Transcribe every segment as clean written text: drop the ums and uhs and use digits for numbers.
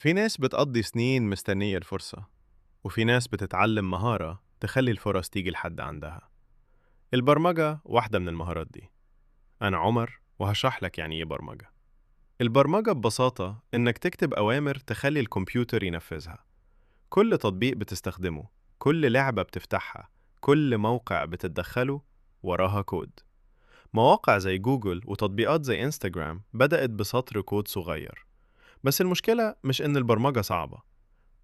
في ناس بتقضي سنين مستنية الفرصة، وفي ناس بتتعلم مهارة تخلي الفرص تيجي لحد عندها. البرمجة واحدة من المهارات دي. أنا عمر وهشرح لك يعني إيه برمجة. البرمجة ببساطة إنك تكتب أوامر تخلي الكمبيوتر ينفذها. كل تطبيق بتستخدمه، كل لعبة بتفتحها، كل موقع بتتدخله وراها كود. مواقع زي جوجل وتطبيقات زي انستجرام بدأت بسطر كود صغير. بس المشكلة مش إن البرمجة صعبة،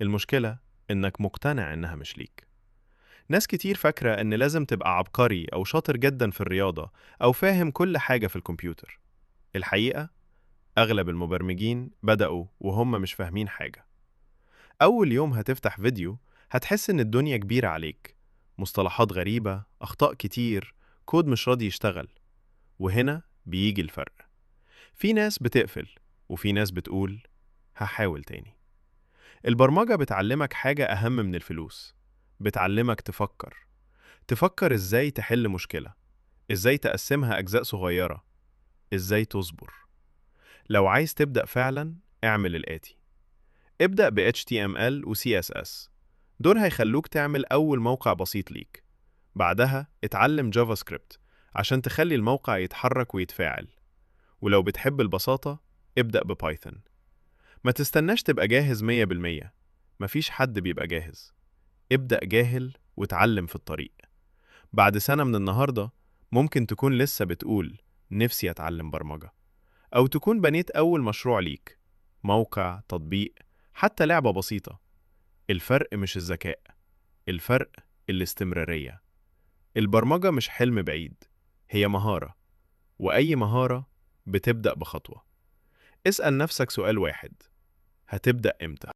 المشكلة إنك مقتنع إنها مش ليك. ناس كتير فاكرة إن لازم تبقى عبقري أو شاطر جدا في الرياضة أو فاهم كل حاجة في الكمبيوتر. الحقيقة أغلب المبرمجين بدأوا وهم مش فاهمين حاجة. أول يوم هتفتح فيديو هتحس إن الدنيا كبيرة عليك، مصطلحات غريبة، أخطاء كتير، كود مش راضي يشتغل. وهنا بيجي الفرق. في ناس بتقفل وفي ناس بتقول هحاول تاني. البرمجة بتعلمك حاجة أهم من الفلوس، بتعلمك تفكر. تفكر إزاي تحل مشكلة، إزاي تقسمها أجزاء صغيرة، إزاي تصبر. لو عايز تبدأ فعلا اعمل الآتي: ابدأ ب HTML و CSS، دول هيخلوك تعمل أول موقع بسيط ليك. بعدها اتعلم JavaScript عشان تخلي الموقع يتحرك ويتفاعل. ولو بتحب البساطة ابدأ ب Python. ما تستناش تبقى جاهز 100%، مفيش حد بيبقى جاهز. ابدأ جاهل واتعلم في الطريق. بعد سنة من النهاردة ممكن تكون لسه بتقول نفسي أتعلم برمجة، أو تكون بنيت أول مشروع ليك، موقع، تطبيق، حتى لعبة بسيطة. الفرق مش الذكاء، الفرق الاستمرارية. البرمجة مش حلم بعيد، هي مهارة، وأي مهارة بتبدأ بخطوة. اسأل نفسك سؤال واحد: هتبدأ إمتى؟